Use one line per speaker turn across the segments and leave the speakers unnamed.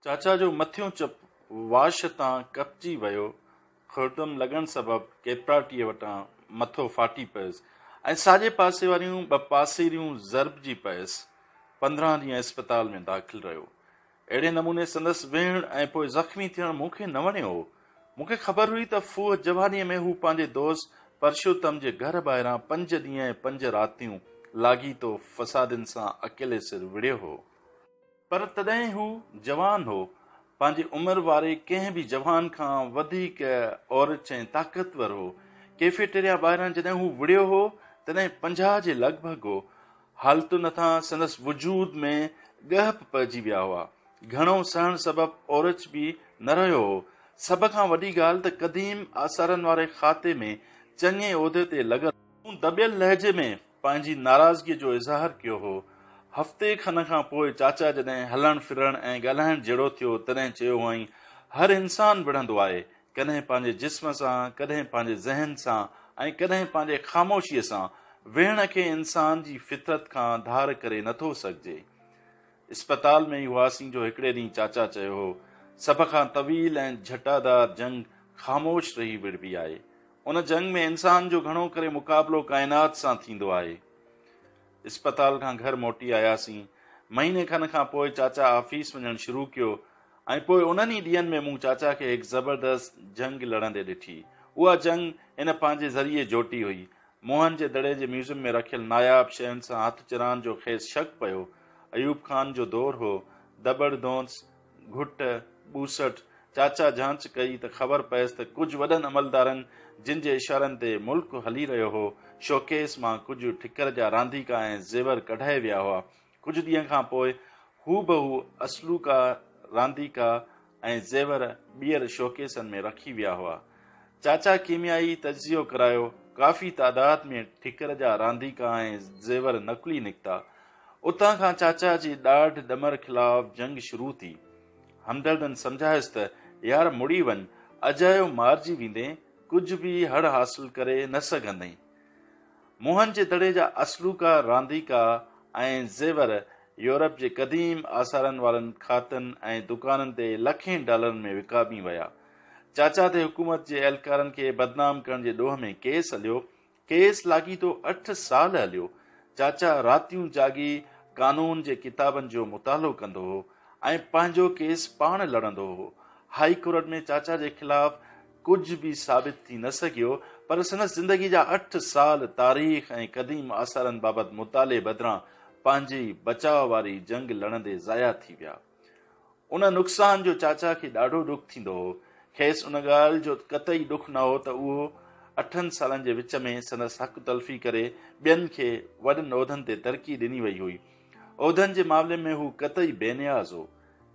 چاچا جو مٿيون چپ واش تان ڪپجي ويو. خردم لڳڻ سبب ڪيپراٽيء وٽان مٿو ڦاٽي پيس ۽ ساڄي پاسي واريون ٻه پاسيريون ضربجي پيس. 15 ڏينهن اسپتال ۾ داخل رهيو. اهڙي نموني سندس ويهڻ ۽ پوء زخمي ٿيڻ مون کي نه وڻيو هو. مون کي خبر هئي ته ڦوهه جوانيء ۾ هو پنهنجي دوست پرشوتم جي گهر ٻاهران پنج ڏينهن ۽ پنج راتيون لاڳيتو فسادين سان اڪيلي سر وڙهيو هو. پر تڏهن هو جوان هو، پنهنجي عمر واري ڪنهن به جوان کان وڌيڪ اورچ ۽ طاقتور هو. ڪيفيٽيريا ٻاهران جڏهن هو وڙهيو هو، تڏهن 50 جي لڳ ڀڳ هو. حالتن هٿان سندس وجود ۾ ڳهپ پئجي ويا هئا. گهڻو سهڻ سبب اورچ به نه رهيو هو. سڀ کان وڏي ڳالهه ته قديم آثارن واري کاتي ۾ چڱي عهدي تي لڳل هو. مون دٻيل لهجي ۾ پنهنجي ناراضگيء جو اظهار ڪيو هو. هفتي کن کان پوء چاچا جڏهن هلڻ ڦرڻ ۽ ڳالهائڻ جهڙو ٿيو، تڏهن چيو هئائين، هر انسان وڙهندو آهي، ڪڏهن پنهنجي جسم سان، ڪڏهن پنهنجي ذهن سان ۽ ڪڏهن پنهنجي خاموشيء سان. وڙهڻ کي انسان جي فطرت کان ڌار ڪري نٿو سگهجي. اسپتال ۾ ئي هئاسين جو هڪڙي ڏينهن چاچا چيو هو، سڀ کان طويل ۽ جهٽادار جنگ خاموش رهي وڙهبي آهي. ان جنگ ۾ انسان جو گهڻو ڪري مقابلو ڪائنات سان ٿيندو آهي. اسپتال کان گهر موٽي آياسين. مهيني کن کان پوء چاچا آفيس وڃڻ شروع ڪيو ۽ پوء انهن ئي ڏينهن ۾ مون چاچا کي هڪ زبردست جنگ لڙندي ڏٺي. اها جنگ هن پنهنجي ذريعي جوٽي هئي. موهن جي دڙي جي ميوزم ۾ رکيل ناياب شين سان هٿ چراند جو کيس شڪ پيو. ايوب خان جو دور هو. دٻڙ ڌونس گهٽ، ٻوسٽ، چاچا جانچ ڪئي ته خبر پيس ته ڪجهه وڏن عملدارن جن جي اشارن تي ملڪ هلي رهيو هو، شوڪيس مان ڪجهه ٺڪر جا رانديڪا ۽ زيور ڪڍائي ويا هئا. ڪجهه ڏينهن کان پوء هوبهو اصلوڪا رانديڪا ۽ زيور ٻيهر شوڪيسن ۾ رکي ويا هئا. چاچا ڪيميائي تجزيو ڪرايو، ڪافي تعداد ۾ ٺڪر جا رانديڪا ۽ زيور نقلي نڪتا. اتان کان چاچا جي ڏاڍ ڏمر خلاف جنگ شروع ٿي. همدردن سمجهايس ته يار مڙي وڃ، اجايو مارجي ويندين، ڪجهه به هڙ حاصل ڪري نه سگهندين. موهن جي دڙي جا اصلوڪا رانديڪا ۽ زيور يورپ جي قديم آثارن وارن کاتن ۽ دڪانن تي لکين ڊالرن ۾ وڪامي ويا. چاچا تي حڪومت جي اهلڪارن کي بدنام ڪرڻ جي ڏوهه ۾ ڪيس هليو. ڪيس لاڳيتو اٺ سال هليو. چاچا راتيون جاڳي قانون جي ڪتابن جو مطالعو ڪندو هو ۽ پنهنجو ڪيس پاڻ لڙندو هو. هائي ڪورٽ ۾ چاچا جي خلاف ڪجهه به ثابت ٿي نه سگهيو، پر سندس زندگي جا اٺ سال تاريخ ۽ قديم آثارن بابت مطالعي بدران پنهنجي بچاء واري جنگ لڙندي ضايع ٿي ويا. ان نقصان جو چاچا کي ڏاڍو ڏک ٿيندو هو. کيس ان ڳالهه جو قطعي ڏک نه هو ته اهو اٺن سالن جي وچ ۾ سندس حق تلفي ڪري ٻين کي وڏن عهدن تي ترقي ڏني وئي هئي. عهدن جي معاملي ۾ هو قطعي بي نياز هو.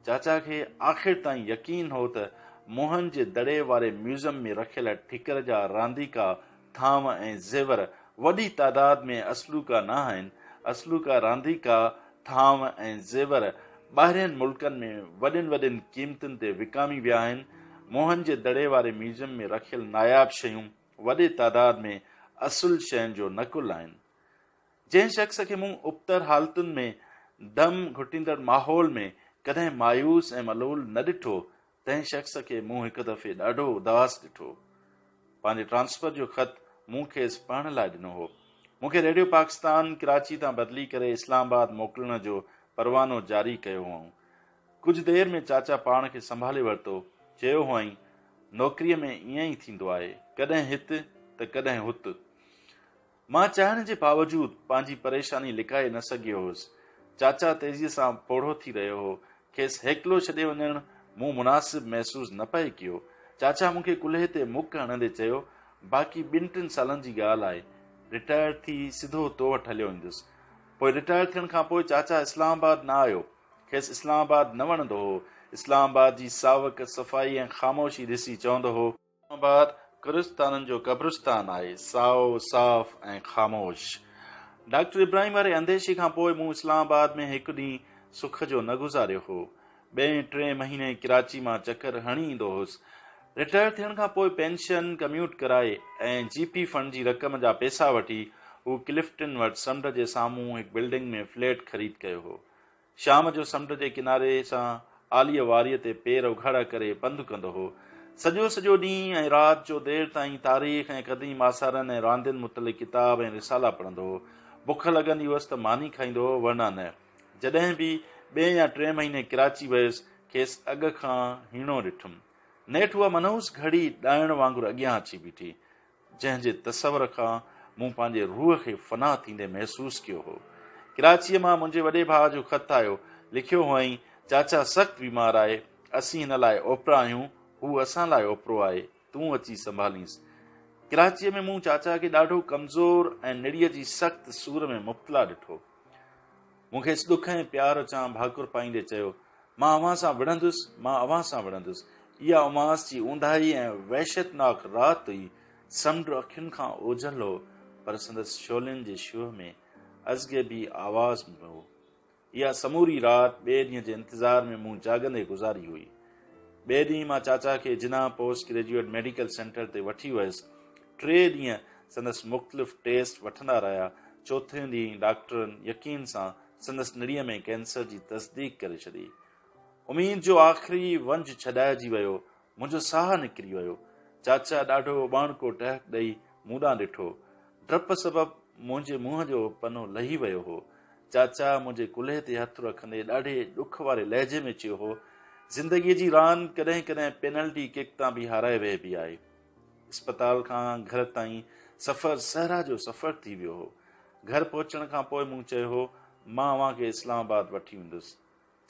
چاچا کي آخر تائين يقين هو ته موهن جي دڙي واري ميوزم ۾ رکيل ٺڪر جا رانديڪا ٿانو ۽ زيور وڏي تعداد ۾ اصلوڪا نه آهن. اصلوڪا رانديڪا، ٿانو ۽ زيور ٻاهرين ملڪن ۾ وڏين وڏين قيمتن تي وڪامي ويا آهن. موهن جي دڙي واري ميوزيم ۾ رکيل ناياب شيون وڏي تعداد ۾ اصل شين جو نقل آهن. جنهن شخص کي مون ابتر حالتن ۾ دم گهٽيندڙ ماحول ۾ ڪڏهن مايوس ۽ ملول نه ڏٺو، تنهن شخص کي مون هڪ دفعي ڏاڍو اداس ڏٺو. پنهنجي ٽرانسفر جو خط مون کيس پڙهڻ لاء ڏنو هو. مون کي ريڊيو پاڪستان ڪراچي تان بدلي ڪري اسلام آباد موڪلڻ جو پروانو جاري ڪيو هئائون. ڪجهه دير ۾ چاچا پاڻ کي سنڀالي ورتو. چيو هئائين، نوڪريء ۾ ائين ئي ٿيندو آهي، ڪڏهن هت ته ڪڏهن هت. مان چاهڻ جي باوجود پنهنجي پريشاني لڪائي نه سگهيو هوس. چاچا تيزيء سان پوڙهو ٿي رهيو هو. کيس هيڪلو ڇڏي وڃڻ مون مناسب محسوس نه پئي ڪيو. چاچا مون کي ڪلهي تي مڪ هڻندي چيو، باقي ٻن ٽن سالن جي ڳالهه آهي. رٽائر ٿي سڌو تو وٽ هليو ايندس. پوء رٽائر ٿيڻ کان پوء چاچا اسلام آباد نه آيو. کيس اسلام آباد نه وڻندو هو. اسلام آباد جي ساوڪ، صفائي ۽ خاموشي ڏسي چوندو هو. اسلام آباد ڪرستانن جو قبرستان آهي، سائو، صاف ۽ خاموش. ڊاڪٽر ابراهيم واري انديشي کان پوء مون اسلام آباد ۾ هڪ ڏينهن سک جو نه گذاريو هو. ٻئين ٽئين مهيني ڪراچي مان چڪر هڻي ايندو هوس. رٽائر ٿيڻ کان پوء پينشن ڪميوٽ ڪرائي ۽ جي پي فنڊ جي رقم جا پئسا وٺي هو ڪلفٽن وٽ سمنڊ جي سامهون هڪ بلڊنگ ۾ فليٽ خريد ڪيو هو. شام جو سمنڊ جي ڪناري سان آليء واريء تي پير اگهاڙا ڪري پنڌ ڪندو هو. سڄو سڄو ڏينهن ۽ رات جو دير تائين تاريخ ۽ قديم آثارن ۽ راندين متعلق ڪتاب ۽ رسالا پڙهندو هو. بک لڳندي هئس ته ماني کائيندو هو ورنه نه. جڏهن به ٻئين يا ٽئين مهيني ڪراچي ويس، کيس اڳ کان هيڻو ڏٺم. نيٺ اها منحوس گهڙي ڏائڻ وانگر اڳيان اچي بيٺي. جنهن جي تصور کان مون پنهنجي روح کي فنا ٿيندي محسوس ڪيو هو. ڪراچيء مان منهنجي وڏي ڀاء جو خط آيو، لکيو هئائين، چاچا سخت بيمار آهي، اسين هن لاء اوپرا آهيون، هو اسان لاء اوپرو آهي، تون اچي سنڀالينس. ڪراچيء ۾ مون چاچا کي ڏاڍو ڪمزور ۽ نڙيء جي سخت سور ۾ مبتلا ڏٺو. مون کيس ڏک ۽ پيار وچان ڀاڪر پائيندي چيو، مان اوهان سان وڙهندس، مان اوهان سان وڙهندس. اها اماس جي اونداهي ۽ وحشتناڪ رات هئي. سمنڊ اکين کان اوجهل هو، پر سندس شعلن جي شوهه ۾ ازغيبي آواز به هو. اها سموري رات ٻئي ڏينهن جي انتظار ۾ مون جاڳندي گذاري هئي. ٻئي ڏينهن مان چاچا کي Jinnah post graduate medical centre تي وٺي ويس. ٽي ڏينهن سندس مختلف ٽيسٽ وٺندا رهيا. چوٿين ڏينهن ڊاڪٽرن يقين سان سندس نڙيء ۾ ڪينسر جي تصديق ڪري ڇڏي. اميد جو آخري ونجهه ڇڏائجي ويو. منهنجو ساهه نڪري ويو. چاچا ڏاڍو اٻاڻڪو ٽهڪ ڏئي مون ڏانهن ڏٺو. ڊپ سبب منهنجي منهن جو پنو لهي ويو هو. چاچا منهنجي ڪلهي تي هٿ رکندي ڏاڍي ڏک واري لهجي ۾ چيو هو، زندگيء جي راند ڪڏهن ڪڏهن پينلٽي ڪڪ تان به هارائي ويهبي آهي. اسپتال کان گهر تائين سفر صحرا جو سفر ٿي ويو هو. گهر پهچڻ کان پوء مون چيو هو، مان اوهان کي اسلام آباد وٺي ويندس.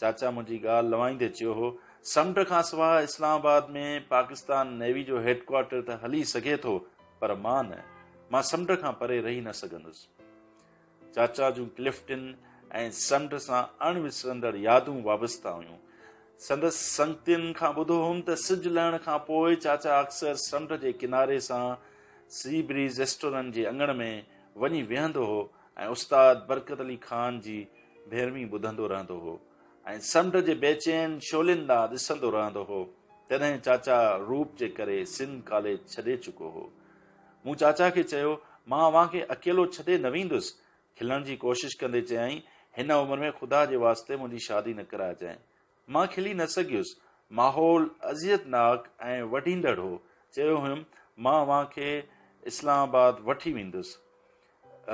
چاچا منهنجي ڳالهه لوائيندي چيو هو، سمنڊ کان سواء اسلام آباد ۾ پاڪستان نيوي جو هيڊ ڪوارٽر ته هلي سگهي ٿو پر مان نه، مان سمنڊ کان پري رهي نه سگهندس. چاچا جون ڪلفٽن ۽ سمنڊ سان اڻ وسرندڙ يادون وابسته هيون. سندس سنگتين کان ٻڌو هوم ته سج لهڻ کان پوء چاچا اڪثر سمنڊ جي ڪناري سان سي بريز ريسٽورنٽ جي اڱڻ ۾ وڃي ويهندو هو ۽ استاد برڪت علي خان جي ڀيروي ٻڌندو رهندو هو ۽ سمنڊ جي بيچين شعلن ڏانهن ڏسندو رهندو هو. تڏهن چاچا روپ جي ڪري سنڌ ڪاليج ڇڏي چڪو هو. مون چاچا کي چيو، مان اوهان کي اڪيلو ڇڏي نه ويندس. کلڻ جي ڪوشش ڪندي چيائين، هن عمر ۾ خدا جي واسطي منهنجي شادي نه ڪرائجانء. مان کلي نه سگهيس. ماحول اذيتناڪ ۽ وڍيندڙ هو. چيو هيم، مان اوهان کي اسلام آباد وٺي ويندس.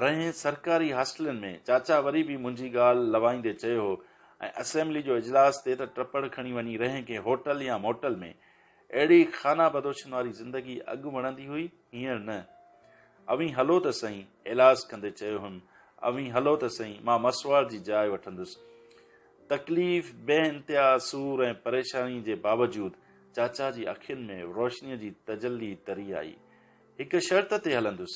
رهين سرڪاري هاسٽلن ۾. چاچا وري به منهنجي ڳالهه لوائيندي چيو هو، ۽ اسيمبلي جو اجلاس ٿئي ته ٽپڙ کڻي وڃي رهين ڪنهن هوٽل يا موٽل ۾. اهڙي خانه بدوشن واري زندگي اڳ وڻندي هئي، هينئر نه. اوهين هلو ته سهين، ايلاز ڪندي چيو هيم، اوهين هلو ته سهين، مان مسواڙ جي جاء وٺندس. تڪليف، بي انتها سور ۽ پريشاني جي باوجود چاچا جي اکين ۾ روشنيء جي تجلي تري آئي. هڪ شرط تي هلندس.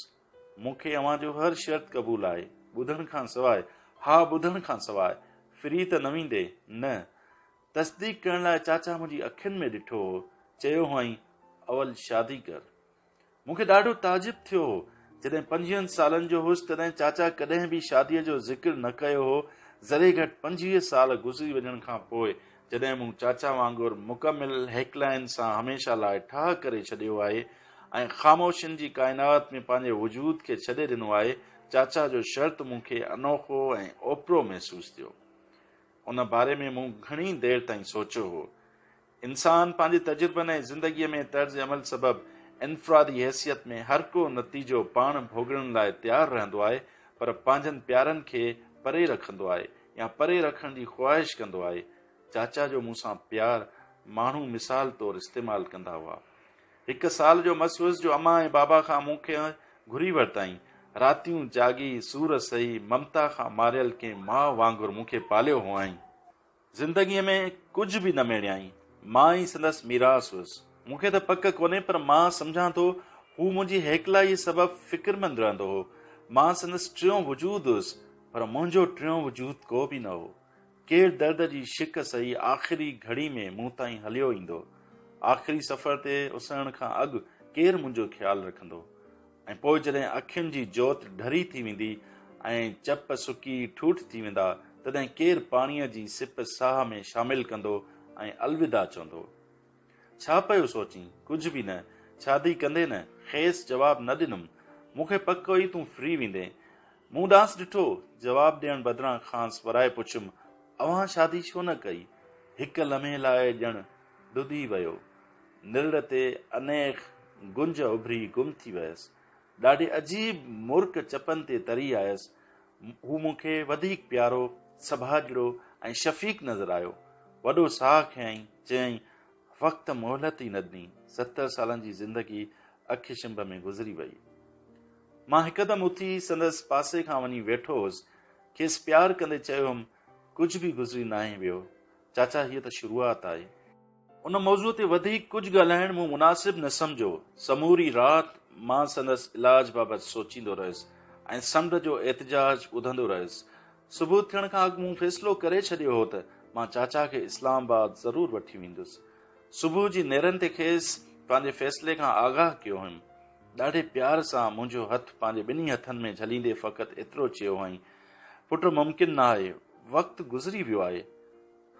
مون کي اوهان جو هر شرط قبول آهي. ٻڌڻ کان سواء، ها ٻڌڻ کان سواء، ڦري ته نه ويندين؟ نه. تصديق ڪرڻ لاء چاچا منهنجي اکين ۾ ڏٺو هو، چيو هئائين، اول شادي ڪر. مون کي ڏاڍو تعجب ٿيو هو. جڏهن پنجويهن سالن جو هوس، تڏهن چاچا ڪڏهن به شاديء جو ذڪر نه ڪيو هو. ذري گهٽ 25 سال گذري وڃڻ کان پوء، جڏهن مون چاچا وانگر مڪمل هيڪلائين سان هميشه لاء ٺاهه ڪري ڇڏيو آهي ۽ خاموشين جي ڪائنات ۾ پنهنجي وجود کي ڇڏي ڏنو آهي، چاچا جو شرط مون کي انوکو ۽ اوپرو محسوس ٿيو. ان باري ۾ مون گهڻي دير تائين سوچيو هو. انسان پنهنجي تجربن ۽ زندگيء ۾ طرز عمل سبب انفرادي حيثيت ۾ هر ڪو نتيجو پاڻ ڀوڳڻ لاء تيار رهندو آهي پر پنهنجن پيارن کي پري رکندو آهي يا پري رکڻ جي خواهش ڪندو آهي. چاچا جو مون سان پيار ماڻهو مثال طور استعمال ڪندا هئا. هڪ سال جو مس هيس جو امان ۽ بابا کان مون کي گهري ورتائين. راتيون جاڳي، سور سهي، ممتا کان ماريل ڪنهن ماء وانگر مون کي پاليو هئائين. زندگيء ۾ ڪجهه به نه ميڙيائين. مان ئي سندس ميراث هيس. مون کي ته پڪ ڪونهي پر مان سمجهان ٿو هو منهنجي هيڪلائيء سبب فڪرمند رهندو هو. مان سندس ٽيون وجود هيس پر منهنجو ٽيون وجود ڪو به نه هو. ڪير درد جي شڪ سهي آخري گهڙي ۾ مون تائين هليو ايندو؟ آخري سفر تي اسهڻ کان اڳ ڪير منهنجو خيال رکندو؟ ۽ پوء جڏهن اکين جي جوت ڍري ٿي ويندي ۽ چپ سڪي ٺوٺ ٿي ويندا، تڏهن ڪير پاڻيء جي سپ ساهه ۾ شامل ڪندو ۽ الوداع چوندو؟ ڇا پيو سوچين؟ ڪجهه به نه. شادي ڪندين نه؟ کيس جواب نه ڏنم. مون کي پڪ هئي تون ڦري ويندين. مون ڏانهس ڏٺو. جواب ڏيڻ بدران کانئس ورائي پڇيم، اوهان شادي ڇو نه ڪئي؟ هڪ لمحي لاء ڄڻ ڌڌي ويو. نرڙ تي انيخ گنج اڀري گم ٿي ويس. ڏاڍي عجيب مرڪ چپن تي تري آيس. هو مون کي وڌيڪ پيارو، سٻاجهڙو ۽ شفيق نظر آيو. وڏو ساهه کنيائين، چيائين، وقت مهلت ئي نه ڏني، 70 سالن جي زندگي اک ڇنڀ ۾ گذري وئي. مان هڪدم اٿي سندس پاسي کان وڃي ويٺو هوس. کيس پيار ڪندي چيو هيم، ڪجهه به گذري ناهي ويو، چاچا هيء ته شروعات آهي. ان موضوع تي وڌيڪ ڪجهه ڳالهائڻ مون مناسب نه سمجهيو. سموري رات مان سندس علاج بابت سوچيندو رهيس ۽ سمنڊ جو احتجاج ٻڌندو رهيس. صبح ٿيڻ کان اڳ مون فيصلو ڪري ڇڏيو هو ته مان چاچا کي اسلام آباد ضرور وٺي ويندس. صبح جي نيرن تي کيس پنهنجي فيصلي کان آگاهه ڪيو هيم. ڏاڍي پيار سان منهنجو هٿ پنهنجي ٻنهي هٿن ۾ جهليندي فقط ايترو چيو هئائين، پٽ ممڪن نه آهي، وقت گذري ويو آهي.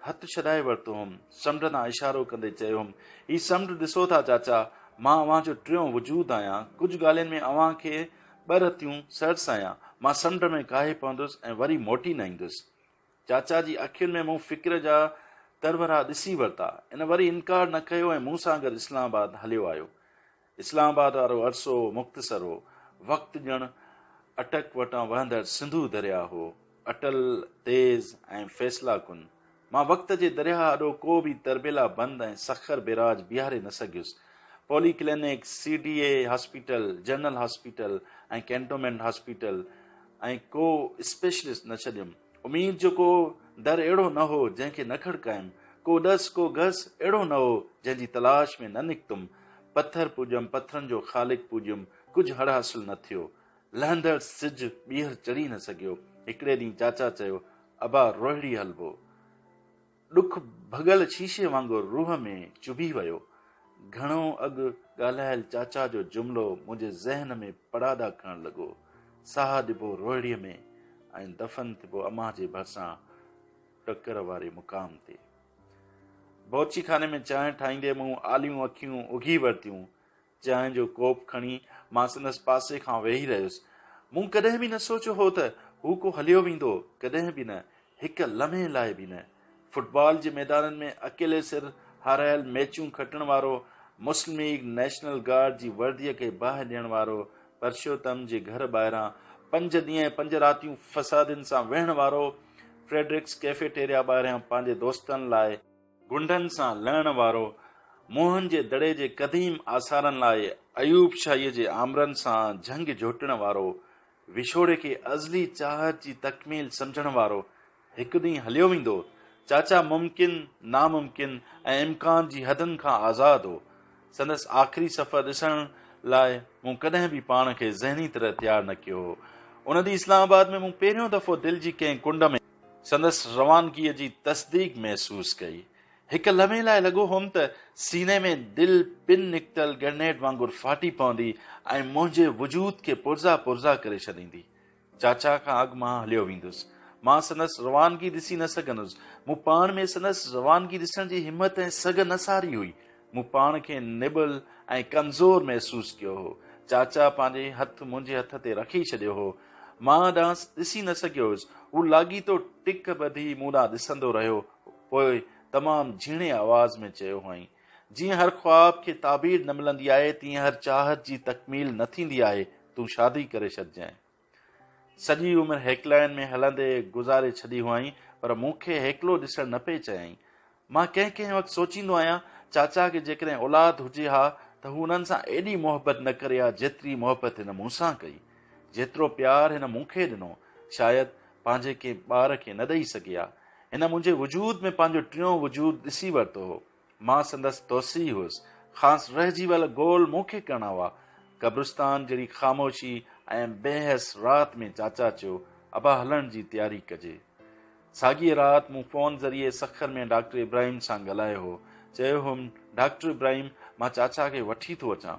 هٿ ڇڏائي ورتو هوم. سمنڊ ڏانهن اشارو ڪندي چيو هوم، هي سمنڊ ڏسو ٿا چاچا، مان اوهان جو ٽيون وجود آهيان. ڪجهه ڳالهين ۾ اوهان کي ٻه رتيون سرس آهيان. مان سمنڊ ۾ ڪاهي پوندس ۽ وري موٽي نه ايندس. چاچا جي اکين ۾ مون فڪر جا ترورا ڏسي ورتا. هن وري انڪار نه ڪيو ۽ مون سان گڏ اسلام آباد هليو آيو. اسلام آباد وارو عرصو مختصر هو. وقت ڄڻ اٽڪ وٽان وهندڙ سنڌو درياهه هو، اٽل، تيز ۽ فيصلا ڪن. مان وقت جي درياهه آڏو ڪو به تربيلا بند ۽ سکر بيراج بيهاري نه سگهيس. Poly clinic, C D A hospital, general hospital ۽ cantonment hospital ۽ ڪو اسپيشلسٽ نه ڇڏيم. اميد جو ڪو در اهڙو نه هو، جنهن کي نه کڙڪايم. ڪو ڏس، ڪو گس اهڙو نه هو، جنهن جي تلاش ۾ نه نڪتم. پٿر پوڄيم، پٿرن جو خالق پوڄيم، ڪجهه هڙ حاصل نه ٿيو. لهندڙ سج ٻيهر چڙهي نه سگهيو. هڪڙي ڏينهن چاچا چيو، ابا روهڙي هلبو. ڏک ڀڳل شيشي وانگر روح ۾ چڀي ويو. گهڻو اڳ ڳالهايل چاچا جو جملو منهنجي ذهن ۾ پڙاڏا ڪرڻ لڳو. ساهه ڏبو روهڙيء ۾ ۽ دفن ٿبو امان جي ڀرسان ٽڪر واري مقام تي. بورچي خاني ۾ چانهه ٺاهيندي مون آليون اکيون اگهي ورتيون. چانهه جو ڪوپ کڻي مان سندس پاسي کان ويهي رهيس. مون ڪڏهن به نه سوچيو هو ته هو ڪو هليو ويندو، ڪڏهن به نه، هڪ لمحي لاء به نه. فٽبال جي ميدانن ۾ اڪيلي سر هارايل ميچون کٽڻ وارو، مسلم ليگ نيشنل گارڊ جي ورديء کي باهه ڏيڻ وارو، پرشوتم جي گهر ٻاهران پنج ڏينهن ۽ پنج راتيون فسادين سان ويهڻ وارو، فريڊرڪس ڪيفيٽيريا ٻاهريان پنهنجي دوستن لاء غنڊن سان لڙڻ وارو، موهن جي دڙي جي قديم آثارن لاء ايوب شاهيء جي آمرن سان جهنگ جهوٽڻ وارو، وڇوڙي کي ازلي چاهت جي تڪميل سمجهڻ وارو هڪ ڏينهن هليو ويندو. چاچا ممڪن، ناممڪن ۽ امڪان جي حدن کان آزاد هو. سندس آخري سفر ڏسڻ لاء مون ڪڏهن به پاڻ کي ذهني طرح تيار نه ڪيو هو. ان ڏينهن اسلام آباد ۾ مون پهريون دفعو دل جي ڪنهن ڪنڊ ۾. سندس روانگيء جي تصديق محسوس ڪئي. هڪ لمحي لاء لڳو هوم ته سيني ۾ دل پن نڪتل گرنيڊ وانگر ڦاٽي پوندي ۽ منهنجي وجود کي پرزا پرزا ڪري ڇڏيندي. چاچا کان اڳ مان هليو ويندس. مان سندس روانگي ڏسي نه سگهندس. مون پاڻ ۾ سندس روانگي ڏسڻ جي همت ۽ سگهه نه ساري هئي. مون پاڻ کي نٻل ۽ ڪمزور محسوس ڪيو هو. چاچا پنهنجي هٿ منهنجي هٿ تي رکي ڇڏيو هو. مان ڏانهس ڏسي نه سگهيو هيس. هو لاڳيتو ٽڪ ٻڌي مون ڏانهن ڏسندو رهيو. پوء تمام جهيڻي آواز ۾ چيو هئائين، جيئن هر خواب کي تعبير نه ملندي آهي، تيئن هر چاهت جي تڪميل نه ٿيندي آهي. تون شادي ڪري ڇڏجانء. سڄي عمر هيڪلائين ۾ هلندي گذاري ڇڏي هئائين، پر مون کي هيڪلو ڏسڻ نه پئي چاهيائين. مان ڪنهن ڪنهن وقت سوچيندو آهيان، چاچا کي جيڪڏهن اولاد هجي ها ته هو انهن سان ايڏي محبت نه ڪري ها جيتري محبت هن مون سان ڪئي. جيترو پيار هن مون کي ڏنو، شايد پنهنجي ڪنهن ٻار کي نه ڏئي سگهي ها. هن منهنجي وجود ۾ پنهنجو ٽيون وجود ڏسي ورتو هو. مان سندس توسيع هيس. کانئس رهجي ويل گول مون کي ڪرڻا هئا. قبرستان جهڙي خاموشي ۽ بي حس رات ۾ چاچا چيو، ابا هلڻ جي تياري ڪجي. ساڳيء رات مون فون ذريعي سکر ۾ ڊاڪٽر ابراهيم سان ڳالهايو هو. چيو هيم، ڊاڪٽر ابراهيم، مان چاچا کي وٺي ٿو اچان.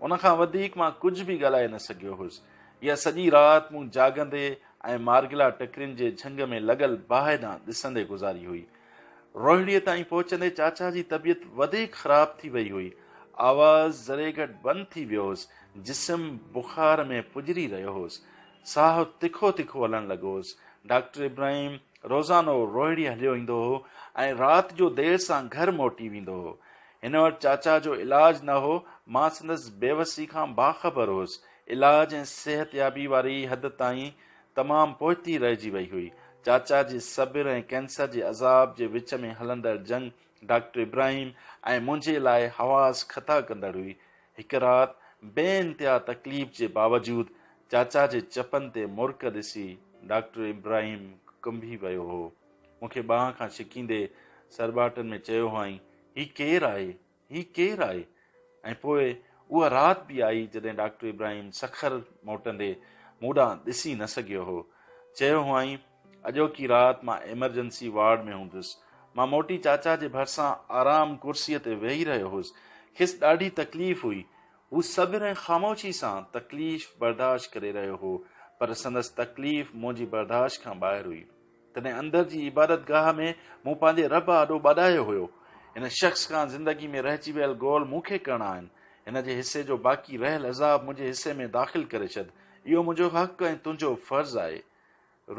ان کان وڌيڪ مان ڪجهه به ڳالهائي نه سگهيو هيس. اها سڄي رات مون جاڳندي ۽ مارگلا ٽڪرين جي جهنگ ۾ لڳل باهه ڏانهن ڏسندي گذاري هئي. روهڙيء تائين پهچندي چاچا جي طبيعت وڌيڪ خراب ٿي وئي هئي. آواز ذري گهٽ بند ٿي ويو هوس. جسم بخار ۾ پڄري رهيو هوس. ساهه تکو تکو هلڻ لڳو هوس. ڊاڪٽر ابراهيم روزانو روهڙي هليو ايندو هو ۽ رات جو دير سان گهر موٽي ويندو هو. هن وٽ چاچا جو علاج نه هو، مان سندس بيوسي کان باخبر هوس. علاج ۽ صحتيابي واري حد تائين تمام پوئتي رهجي وئي هئي. چاچا جي صبر ۽ ڪينسر جي عذاب جي وچ ۾ هلندڙ جنگ ڊاڪٽر ابراهيم ۽ منهنجي لاء حواس خطا ڪندڙ هئي. هڪ رات بي انتها تڪليف جي باوجود چاچا جي چپن تي مرڪ ڏسي ڊاڪٽر ابراهيم ڪنبي ويو هو. مون کي ٻانهن کان ڇڪيندي سرٻاٽن ۾ چيو هئائين، هي ڪير آهي؟ هي ڪير آهي؟ ۽ پوء اها رات به آئي جڏهن ڊاڪٽر ابراهيم سکر موٽندي مون ڏانهن ڏسي نه سگهيو هو. چيو هئائين، اڄوڪي رات مان ايمرجنسي وارڊ ۾ هوندس. مان موٽي چاچا جي ڀرسان آرام ڪرسيء تي ويهي رهيو هوس. کيس ڏاڍي تڪليف هئي. هو صبر ۽ خاموشي سان تڪليف برداشت ڪري رهيو هو، پر سندس تڪليف منهنجي برداشت کان ٻاهر هئي. تڏهن اندر جي عبادتگاهه ۾ مون پنهنجي رب آڏو ٻاڏايو هيو. هن شخص کان زندگي ۾ رهجي ويل گول مون کي ڪرڻا آهن. هن جي حصي جو باقي رهيل عذاب منهنجي حصي ۾ داخل ڪري ڇڏ. اهو منهنجو حق ۽ تنهنجو فرض آهي.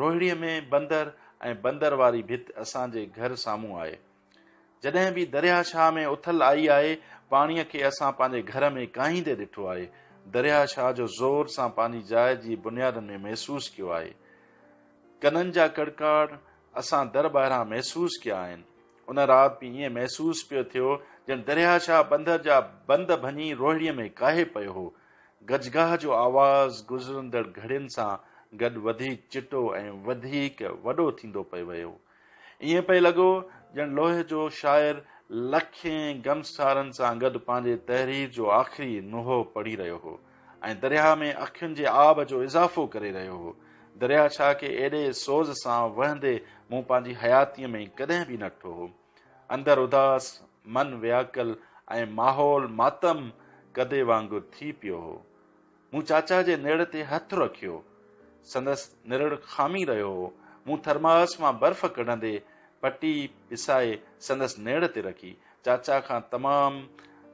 روهڙيء ۾ بندر ۽ بندر واري ڀت اسان جي گهر سامهون آهي. جڏهن به درياهه شاهه ۾ اٿل آئي آهي، پاڻيء کي اسان پنهنجي گهر ۾ ڪاهيندي ڏٺو آهي. درياهه شاهه جو زور سان پنهنجي جاء جي بنيادن ۾ محسوس ڪيو آهي. ڪنن جا ڪڙڪاٽ اسان در ٻاهران محسوس ڪيا آهن. ان رات به ائين محسوس پيو ٿيو ڄڻ درياهه شاهه بندر جا بند ڀڃي روهڙيء ۾ ڪاهي پيو هو. گجگاهه جو آواز گذرندڙ گهڙين سان گڏ وڌيڪ چٽو ۽ وڌيڪ وڏو ٿيندو پئي ويو. ائين پئي لڳو ڄڻ لوهه جو شاعر لکين غمسارن سان گڏ پنهنجي تحرير جو آخري نوحو پڙهي رهيو هو ۽ درياهه ۾ اکين جي آب جو اضافو ڪري رهيو هو. درياهه شاهه کي ايڏي سوز سان وهندي مون پنهنجي حياتيء ۾ ڪڏهن به نه ڏٺو هو. اندر اداس، من وياڪل ۽ ماحول ماتم ڪدي وانگر ٿي پيو هو. مون چاچا جي نرڙ تي هٿ رکيو. سندس نرڙ کامي رهيو هو. مون ٿرماس مان برف ڪڍندي پٽي پسائي سندس نيڙ تي رکي. چاچا کان تمام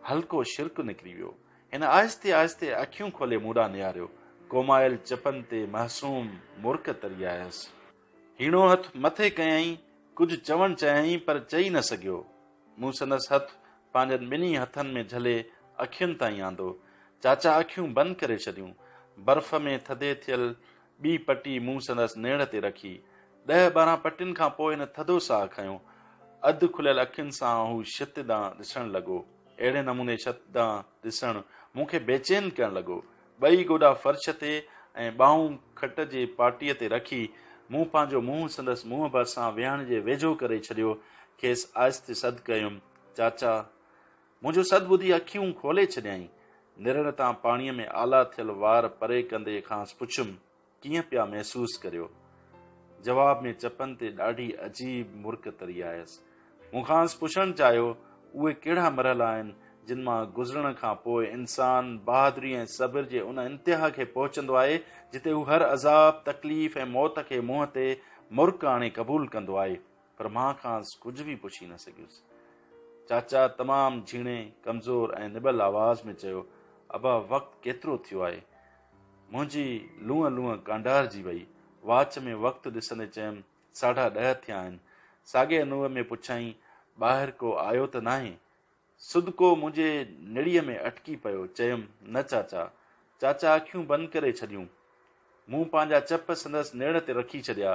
هلڪو شرڪ نڪري ويو. هن آهستي آهستي اکيون کولي مون ڏانهن نهاريو. ڪومايل چپن تي معصوم مرڪ تري آيس. هيڻو هٿ مٿي ڪيائين، ڪجهه چوڻ چاهيائين پر چئي نه سگهيو. مون سندس هٿ پنهنجن ٻنهي هٿن ۾ جهلي اکين تائين آندو. چاچا اکيون بند ڪري ڇڏيون. برف ۾ ٿڌي ٿيل ٻي پٽي مون سندس نيڙ تي رکي. ڏهه 12 پٽين کان پوء هن ٿڌو ساهه کنيو. اڌ کليل اکين سان هو ڇت ڏانهن ڏسڻ لڳو. اهڙي نموني ڇت ڏانهن ڏسڻ مون کي بيچين ڪرڻ لڳو. ٻئي گوڏا فرش تي ۽ ٻانهون کٽ جي پاٽيء تي رکي، مون پنهنجو منهن سندس منهن ڀرسان ويهڻ جي ويجهو ڪري ڇڏيو. کيس آهستي سڏ ڪيم، چاچا! منهنجو سڏ ٻڌي اکيون کولي ڇڏيائين. نرڙ تان پاڻيء ۾ آلا ٿيل وار پري ڪندي کانئس پڇيم، ڪيئن پيا محسوس ڪريو؟ جواب ۾ چپن تي ڏاڍي عجيب مرڪ تري آيس. مون کانئس پڇڻ چاهيو، اهي ڪهڙا مرحلا آهن، جن مان گذرڻ کان پوء انسان بهادري ۽ صبر جي ان انتها کي پهچندو آهي، جتي هو هر عذاب، تڪليف ۽ موت کي منهن تي مرڪ آڻي قبول ڪندو آهي، پر مان کانئس ڪجهه به پڇي نه سگهيس. چاچا تمام جهيڻي، ڪمزور ۽ نٻل آواز ۾ چيو، ابا وقت ڪيترو ٿيو آهي؟ منهنجي لونء لونء ڪانڊارجي وئي. واچ ۾ وقت ڏسندي چيم، 10:30 ٿيا آهن. ساڳئي نوع ۾ پڇيائين، ٻاهر ڪو آيو ته ناهي؟ صدقو منهنجي نڙيء ۾ اٽڪي پيو. چيم، نه چاچا. چاچا اکيون بند ڪري ڇڏيون. مون پنهنجا چپ سندس نيڙ تي رکي ڇڏيا.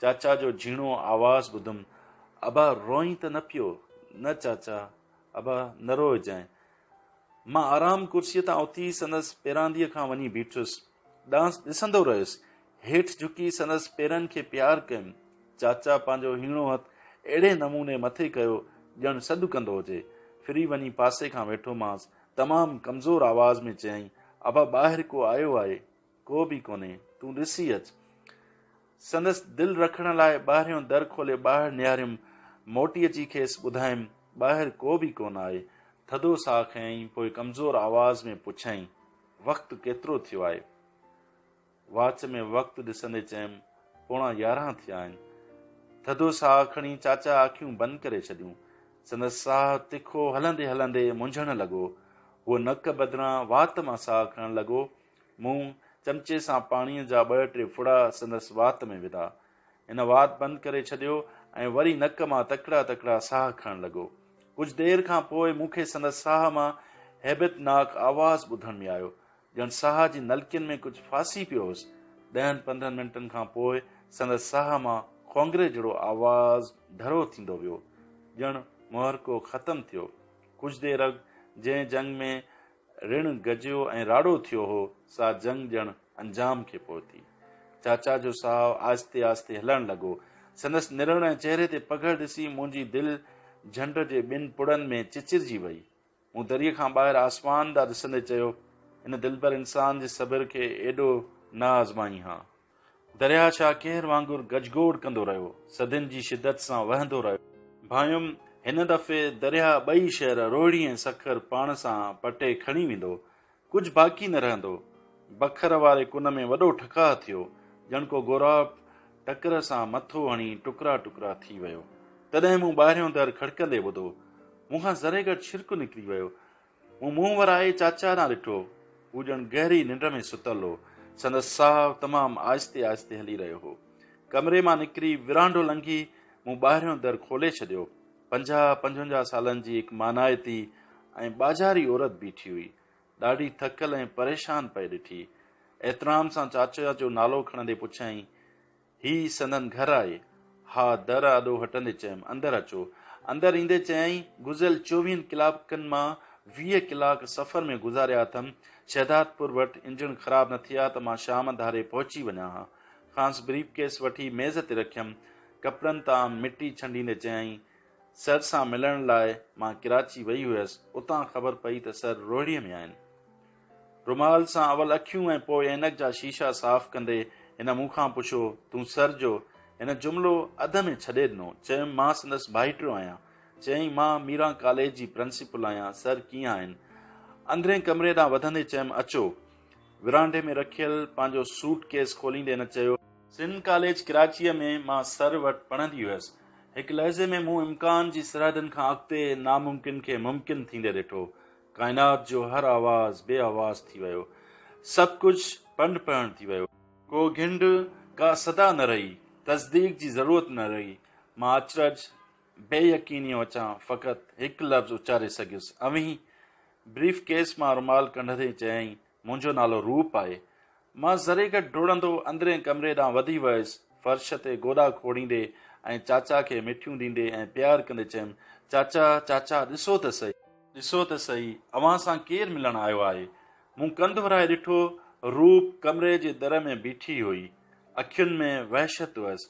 چاچا جو جهيڻو آواز ٻڌم، ابا روئين ته نه پيو؟ نه چاچا، ابا نه روئجانء. مان آرام ڪرسيء تان اٿي سندس پيرانديء کان وڃي بيٺس. ڏانهس ڏسندو رهيس. هيٺ جهڪي سندس پيرن کي پيار ڪيم. چاچا پنهنجو هيڻو هٿ اهڙي نموني مٿي ڪيو ڄڻ سڏ ڪندو هجي. ڦري وڃي پاسي کان ويٺومانس. تمام ڪمزور آواز ۾ چيائين، ابا ٻاهر ڪو آيو آهي؟ ڪو به ڪونهي، تون ڏسي اچ. سندس دل رکڻ لاء ٻاهريون در کولي ٻاهر نهاريم. موٽي اچي کيس ٻڌايم، ٻاهر ڪو به ڪونه آهي. ٿڌو ساهه کنيائين، پوء ڪمزور آواز ۾ پڇيائين، وقت ڪيترو ٿيو آهي؟ واچ ۾ وقت ڏسندي چيم، 10:45 ٿيا آهن. ٿڌو ساهه کڻي چاچا اکيون بند ڪري ڇڏيون. سندس ساهه تکو هلندي هلندي منجهڻ لڳو. هو نڪ بدران وات مان ساهه کڻڻ لڳو. مون چمچي سان پاڻيء جا ٻه ٽي ڦڙا سندس وات ۾ وڌا. هن وات بند ڪري ڇڏيو ۽ وري نڪ مان تڪڙا تڪڙا ساهه کڻڻ لڳو. ڪجهه دير کان پوء مون کي سندس ساهه مان هيبتناڪ آواز ٻڌڻ ۾ آيو، ڄڻ ساهه جي نلڪين ۾ ڪجهه ڦاسي پيو هوس. ڏهن 15 منٽن کان پوء سندس ساهه مان کونگهري جهڙو آواز ڍرو ٿيندو ويو، ڄڻ محرڪو ختم ٿيو. ڪجهه دير اڳ جنهن جنگ ۾ رڻ گجيو ۽ راڙو ٿيو هو، سا جنگ ڄڻ انجام کي پهتي. چاچا جو ساهه آهستي آهستي هلڻ لڳو. سندس نرڙ ۽ چهري تي پگهر ڏسي منهنجي دل جهنڊ جي ٻن پڙن ۾ چچرجي وئي. مون دريء کان ٻاهر آسمان ڏانهن ڏسندي چيو، هن دلبر انسان جي صبر کي ايڏو نه آزمائين ها. درياهه ڇا ڪهر وانگر گجگوڙ ڪندو رهيو، صدين جي شدت سان وهندو رهيو. ڀانيم هن دفعي درياهه ٻئي شهر روهڙي ۽ سکر پاڻ سان پٽي کڻي ويندو، ڪجهه باقي نه رهندو. بکر واري ڪن ۾ وڏو ٺڪاء ٿيو، ڄڻ ڪو غوراب ٽڪر سان مٿو هڻي ٽڪرا ٽڪرا ٿي ويو. تڏهن مون ٻاهريون در کڙڪندي ٻڌو. مون کان ذري گهٽ ڇرڪ نڪري ويو. مون منهن ورائي چاچا ڏانهن ڏٺو. هو ڄڻ گهري ننڊ ۾ ستل هو. سندس ساهه تمام آهستي آهستي هلي رهيو هو. ڪمري مان نڪري ورانڊو لنگهي مون ٻاهريون در کولي ڇڏيو. 50، 55 سالن جي هڪ مانائتي ۽ ٻاجهاري عورت بيٺي هئي. ڏاڍي ٿڪل ۽ پريشان پئي ڏٺي. احترام سان چاچا جو نالو کڻندي پڇيائين، هي سندن گهر آهي؟ ها، در آڏو هٽندي چيم، اندر اچو. اندر ايندي چيائين، گذريل چوويهن ڪلاڪن مان 20 ڪلاڪ سفر ۾ گذاريا اٿم. شهدادپور وٽ انجڻ خراب نه ٿئي ها ته مان شام ڌاري پهچي وڃان ها. کانئس بريف ڪيس وٺي ميز تي رکيم. ڪپڙن تان مٽي ڇنڊيندي چيائين، سر سان ملڻ لاء مان ڪراچي وئي هيس، اتان خبر پئي ته سر روهڙيء ۾ آهن. رومال سان اول اکيون ۽ پوء عينڪ جا شيشا صاف ڪندي هن مون کان پڇيو، تون سر جو؟ هن جملو اڌ ۾ ڇڏي ڏنو. چيم، مان سندس ڀائٽيو آهيان. چيائين، مان ميران ڪاليج جي پرنسپل آهيان، سر ڪيئن آهن؟ اندرين ڪمري ڏانهن وڌندي چيم، اچو. ورانڊي ۾ رکيل پنهنجو سوٽ ڪيس کوليندي هن چيو. سنڌ ڪاليج ڪراچيء ۾ مان سر وٽ پڙهندي هيس. هڪ لحظي ۾ مون امڪان جي سرحدن کان اڳتي ناممڪن کي ممڪن ٿيندي ڏٺو. ڪائنات جو هر آواز بي آواز ٿي ويو. سڀ ڪجهه پنڊ پهڻ ٿي ويو. ڪو گهنڊ، ڪا صدا نه رهي. تصديق جي ضرورت نه رهي. مان اچرج، بي يقينيء وچان فقط هڪ لفظ اچاري سگهيس، اوهين؟ بريف ڪيس مان رومال ڪڍندي چيائين، منهنجو نالو روپ آهي. مان ذري گهٽ ڊوڙندو اندرين ڪمري ڏانهن وڌي ويس. فرش تي گوڏا کوڙيندي ۽ چاچا کي مٺيون ڏيندي ۽ پيار ڪندي چيم، چاچا، چاچا، ڏسو ته سهي. ڏسو ته سهي، اوهان سان ڪير ملڻ آيو آهي. مون ڪنڌ ورائي ڏٺو، روپ ڪمري جي در ۾ بيٺي هئي. اکين ۾ وحشت هئس.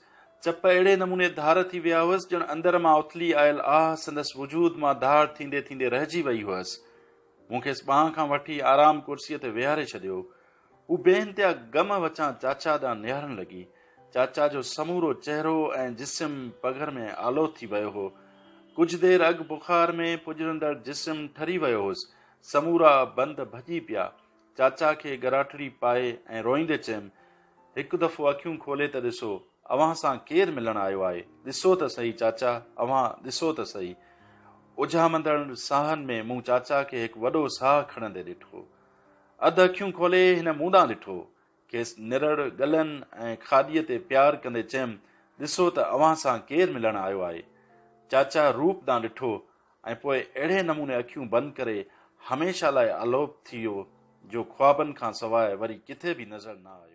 چپ اهڙي نموني ڌار ٿي ويا هئس، ڄڻ اندر مان اٿلي آيل آهه سندس وجود مان ڌار ٿيندي ٿيندي رهجي وئي هئس. مون کيس ٻانهن کان وٺي آرام ڪرسيء تي ويهاري ڇڏيو. هو بي انتها غم وچان چاچا ڏانهن نهارڻ لڳي. چاچا جو سمورو چهرو ۽ جسم پگهر ۾ آلو ٿي ويو هو. ڪجهه دير اڳ بخار ۾ پڄرندڙ جسم ٺري ويو هوس. سمورا بند ڀڄي پيا. چاچا کي ڳراٽڙي پائي ۽ روئيندي چيم، هڪ دفعو اکيون کولي ته ڏسو، اوهان سان ڪير ملڻ آيو آهي؟ ڏسو ته سهي چاچا، اوهان ڏسو ته سهي. اجهامندڙ ساهن ۾ مون چاچا کي هڪ وڏو ساهه کڻندي ڏٺو. اڌ اکيون کولي هن مون ڏانهن ڏٺو. کيس نرڙ، ڳلن ۽ کاڏيء تي پيار ڪندي چيم، ڏسو ته اوهان سان ڪير ملڻ آيو آهي؟ چاچا روپ ڏانهن ڏٺو ۽ پوء اهڙي نموني اکيون بند ڪري هميشه لاء الوپ ٿي ويو جو خوابن کان سواء وري ڪٿي به نظر نه آيو.